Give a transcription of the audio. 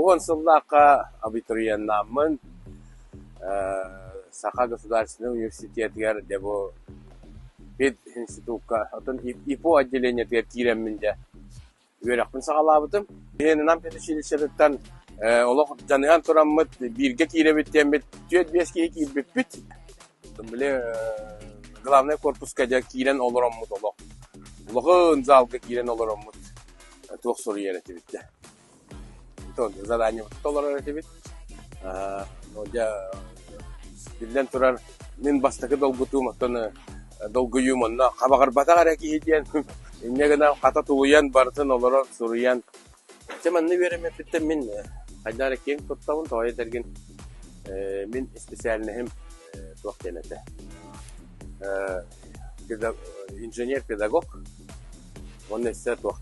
90 сыллаахха абитуриеннааммын Саха государственнай университетыгар дьэ бу пединститукка, оттон ИПО отделениетыгар киирэммин дьэ үөрэхпин саҕалаабытым. Нам педучилищетыттан олох дьаныһан тураммыт бииргэ киирэбит диэммит 4-5 киһи киирбиппит. Били главнай корпуска дьэ киирэн олороммут олох. Улахан залга киирэн олороммут туох суруйар этибит дьэ. Заданиебытын толорор этибит. Дьэ, биллэн турар, мин бастакы долгутуум, оттон долгуйуум онно хабаҕырбатах эрэ киһи диэн инньэ гынан хата тулуйан барытын олорон суруйан. Дьэ, манна үөрэммиппиттэн мин хайдах эрэ киэҥ туттабын, тоҕо этэргин мин исписээлинэһим туох диэн этэ инженер-педагог уонна өссө туох